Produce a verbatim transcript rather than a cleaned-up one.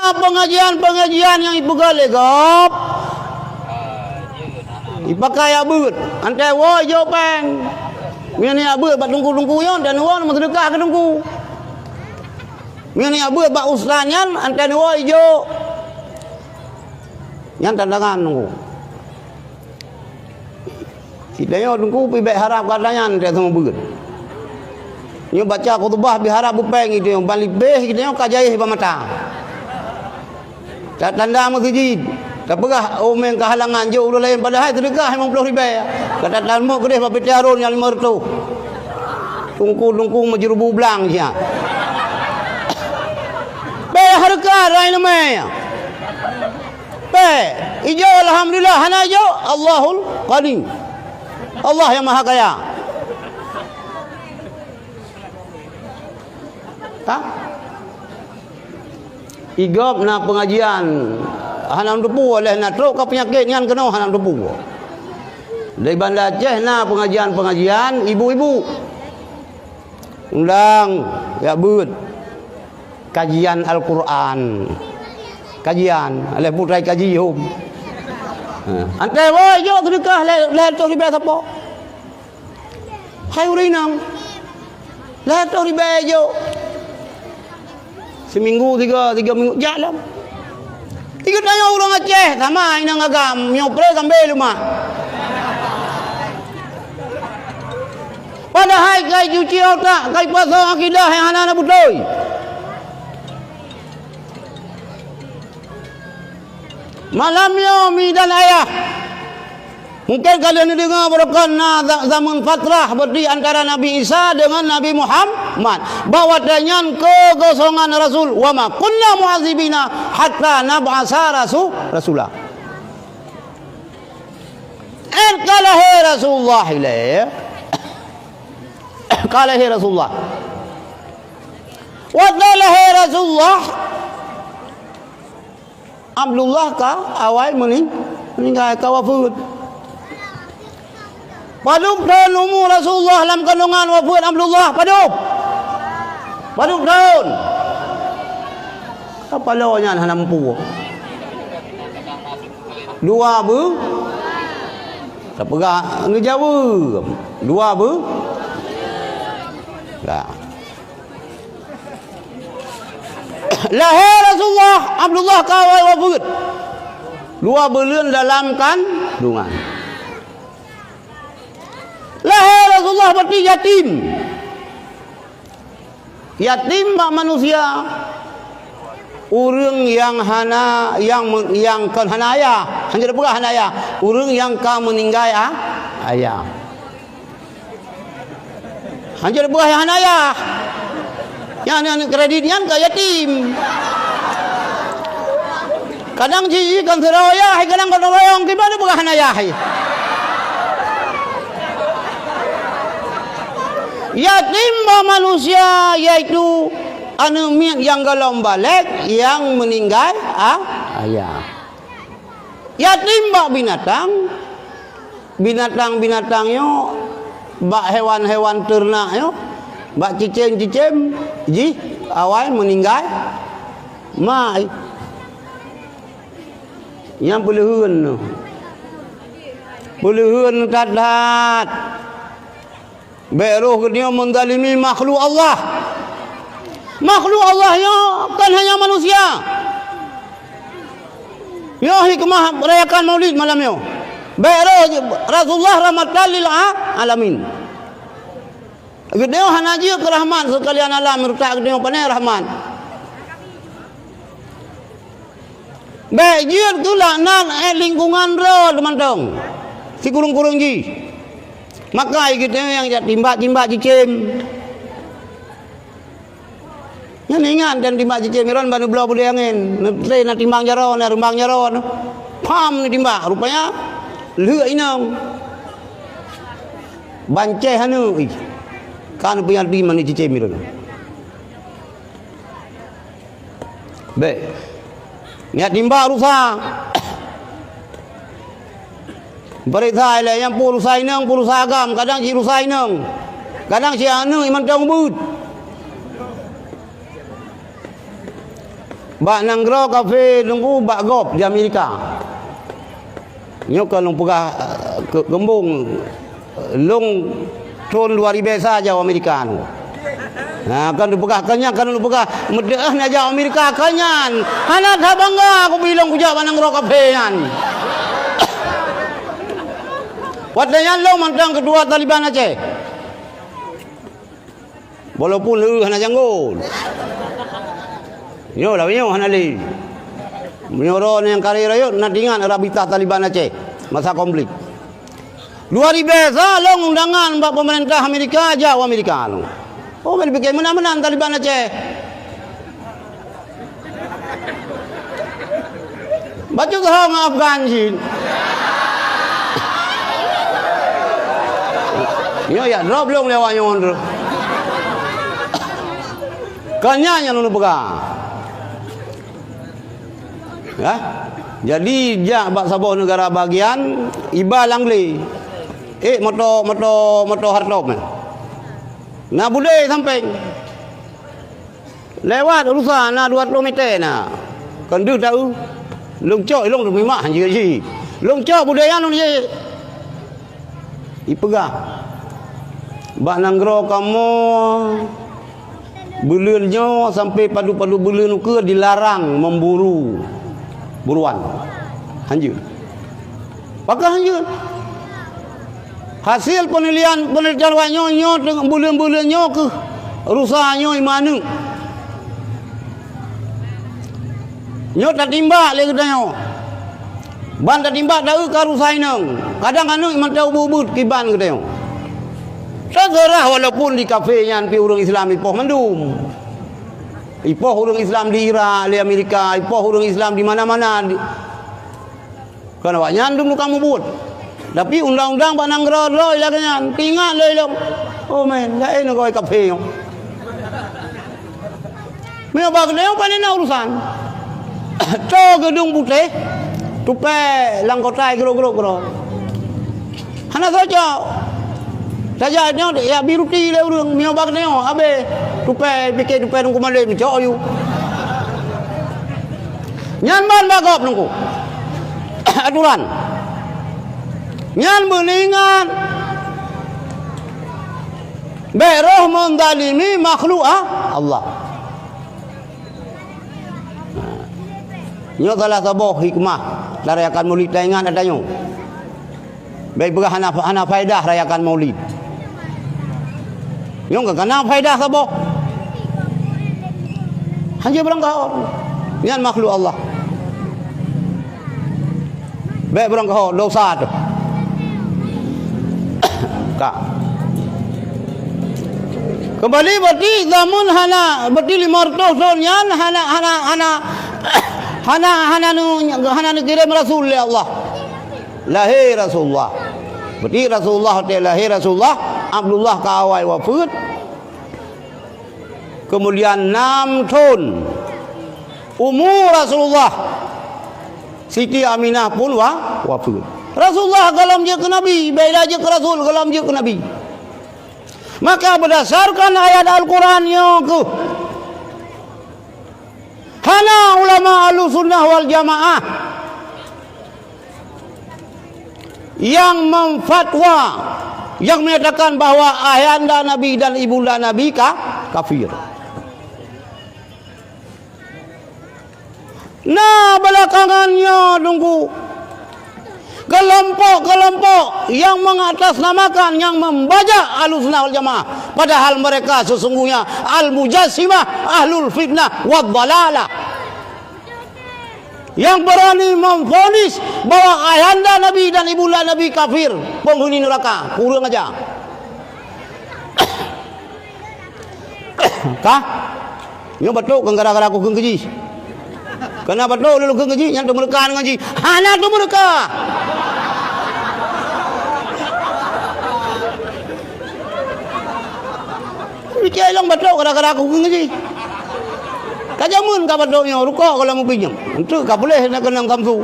Peungajian-peungajian nyang ipeugah lé gob, ipakai jak beuet, antai woe ijok péng. Meunyoe jak beuet bak teungku-teungku nyan, dan woe meuseudeukah keu teungku. Meunyoe jak beuet bak ustaz nyan, antai woe ijok. Nyan tantangan teungku. Geutanyoe teungku pih bék harab gata nyan teuh sama beuet. Nyoe baca khutubah pih harab beupéng geutanyoe, ban lipéh geutanyoe ka jayéh bak mata. Tatanda meuseujid, tapeugah, "Oh, meng keuhalangan, jok ureuëng laén," padahai seudeukah limong ploh ribée. Ka tatamok keudeh bak P T Harun nyang limong reutôh. Teungku-teungku meujeureubu blang siat. Bék hareuka rai leumé. Pék, ijok alhamdulillah, hana ijok, Allahul Ghani. Allah nyang Maha Kaya. Ha? Igob na peungajian, hana teupeue, lheueh na trok ka peunyakét nyan keunoe hana teupeue. Di Banda Aceh na peungajian-peungajian ibu-ibu. Undang, jak beuet. Kajian Al-Quran. Kajian, lheueh putai kaji hom. Ha. Antai woe jok seudeukah lhèe, lhèe reutôh ribèe sapo. Hai ureueng inong. Lhèe reutôh ribèe jok. Seminggu tiga, tiga minggu jak lom. Ikot tanyoe ureueng Aceh, sama inong agam, nyoe pré sambil lumak. Padahai kai cuci utak, kai puasa akidah nyang hana na beutôi. Malam nyoe mi dan ayah, mungken ka lheueh neudeungoe beureukan na za-, zaman fatrah beuti antara Nabi Isa deungon Nabi Muhammad, bahwa tanyan keukosongan Rasul, "Wa ma kunna mu'adzibina hatta nab'asa rasu-, rasula." Ék ka lahé Rasulullah ilée. Ka lahé Rasulullah. Watée lahé Rasulullah, Abdullah ka awai meuning-, meuninggai, ka wafeuet. Padub thon umu Rasulullah lam kandongan wafeuet Abdullah? Padub? Padub thon? Ka paloe nyan hana meupue. Dua beu-, tapeugah geujaweueb. Dua beu-, ya. Lahé Rasulullah, Abdullah ka awai wafeuet. Dua buleuen dalam kandungan. Lahé Rasulullah beuti yatim. Yatim bak manusia, ureueng nyang hana, nyang me-, nyang kon hana ayah. Hana peugah hana ayah. Ureueng nyang ka meuninggai a-, ayah. Hanjeuet peugah nyang hana yah. Nyang, nyang kredit nyan ka yatim. Kadang jih kon sidroe yah, kadang kon sidroe yah, kiban peugah hana yah. Yatim bak manusia, yaitu aneuk miet nyang golom balek nyang meuninggai a-, ayah. Yatim bak binatang, binatang-binatang nyoe, bak hewan-hewan teurenak nyoe, bak cicém-cicém jih awai meuninggai mai. Nyang peuleuheuen nyoe. Peuleuheuen that-that. Bék roh geutanyoe meuzalimi makhluk Allah. Makhluk Allah nyoe kon hanya manusia. Nyoe hikmah rayakan Maulid malam nyoe. Bék roh Rasulullah rahmatan lil a-, alamin. Geutanyoe hana jeuet keu rahmat seukalian alam, meurutak geutanyoe pane rahmat. Bék jeuet keu laknat, eh, lingkungan droe teumantong, sikureueng-kureueng jih. Maka geutanyoe nyang jak timbak-timbak cicém. Nyan ingat dan timbak cicém, iron ban neubloe beudée angén, neutré na timbang jaroe, na reumbang jaroe. Pham neutimbak, rupanya lheueh inong. Bancéh aneuk ih. Kan punya di mana cicém iron. Bék. Nyak timbak rusa. Peuriksa ilée nyang peue rusa inong, peue rusa agam, kadang cit rusa inong. Kadang cit aneuk mantong beuet. Bak nanggroe kafé Teungku, bak gob di Amerika. Nyoe ka lôn peugah, eh, keu-, keumbông, eh, lôn thôn dua ribèe sa jak u Amerika nyoe. Ha, kan lôn peugah, ka nyan kan lôn peugah, meudeuh na jak u Amerika ka nyan. Hana that bangga kubri lôn kujak bak nanggroe kafé nyan. Watèe nyan lôn mantong keutua Taliban Aceh. Walaupun lheueh hana janggôt. Nyoe lawét nyoe hana lé. Meunyoe droeneuh nyang ka rayeuk-rayeuk na teuingat Rabitah Taliban Aceh masa konflik. Dua ribèe sa lôn undangan bak peumeurintah Amerika jak u Amerika lôn. Oh, ka jipike meunan-meunan Taliban Aceh. Bacut ho ngon Afgan jih. Nyoe jak drop lôn lé awak nyoe. Ka nyan nyang lôn peugah. Ya. Jadi jak bak saboh neugara bagian iba lam glé. Eh, moto, moto, moto hardtop nyan. Na budé sampéng. Lewat rusa na dua ploh meter na. Kon deuh taeu. Lôn cok, lôn teumimak hanjeuet jih. Lôn cok budaya lôn jih. Ipeugah, bak nanggroe kamoe buleuen nyoe sampai padub-padub buleuen ukeue dilarang memburu buruan. Hanjeuet. Pakon hanjeuet? Hasil penilaian, penelitian awak nyoe, nyoe teungoh buleuen-buleuen nyoe keuh rusa nyoe imeung aneuk. Nyoe tatimbak lé geutanyoe. Ban tatimbak taeu ka rusa inong. Kadang aneuk mantong ubeuet-ubeuet kiban geutanyoe. Teuseurah walaupun di kafé nyan pih ureueng Islam ipoh mandum. Ipoh ureueng Islam di Irak, lé Amerika, ipoh ureueng Islam di mana-mana. Di, Kon awaknyan dum tukang mubuet. Tapi undang-undang bak nanggroe droe lagèe nyan, teuingat lé lom. Oh man, laén ngon kafé nyoe. Meunyoe bak geutanyoe pane na urusan. Toe Geudong Putéh, tupèe lam kota grok-grok keudroe. Hana cocok. Saja nyoe ya biruti lé ureueng, meunyoe bak nyoe habéh tupèe, pike tupèe Teungku Malém cok yu. Nyan ban bak gob Teungku. Aturan. Nyan beuingat. Bèk roh meuzalimi makhluk, ah, Allah. Nyoe salah saboh hikmah tarayakan Maulid, taingat ata nyoe. Bèk peugah hana, hana faedah rayakan Maulid. Nyoe ka kana faedah saboh. Hanjeuet beurangkaho. Nyan makhluk Allah. Bèk beurangkaho, dosa teuh. Ka. Keumbali berarti zaman hana, berarti lima ratus thon nyan hana, hana, hana, hana, hana nu, hana neukirém rasul lé Allah. Lahé Rasulullah. Berarti Rasulullah watèe lahé Rasulullah, Abdullah ka awai wafeuet. Keumudian nam thon umu Rasulullah, Siti Aminah pun wa-, wafeuet. Rasulullah gohlom jeuet keu nabi, beda jeuet keu rasul, gohlom jeuet keu nabi. Maka berdasarkan ayat Al-Quran nyoe keuh, hana ulama Ahlussunnah wal Jamaah yang memfatwa, yang menyatakan bahwa ayahanda Nabi dan ibunda Nabi ka-, kafir. Nah, belakangan nyoe Teungku, kelompok-kelompok yang mengatasnamakan, yang membajak Ahlussunnah wal Jamaah, padahal mereka sesungguhnya al-mujassimah, ahlul fitnah wad dalalah. Yang berani memvonis bahwa ayahanda Nabi dan ibunda Nabi kafir, penghuni neraka, kurang ajar. Ka? Nyoe batuk kan gara-gara kukheun keu jih. Kana batuk lôn kheun keu jih, nyan teumeureuka ngon jih. Hana teumeureuka. Pike lôn batuk gara-gara kukheun keu jih. Ka jameun ka batuk nyoe, rukok ka lôn pinyang. Enteuk ka puléh na keunong Samsu.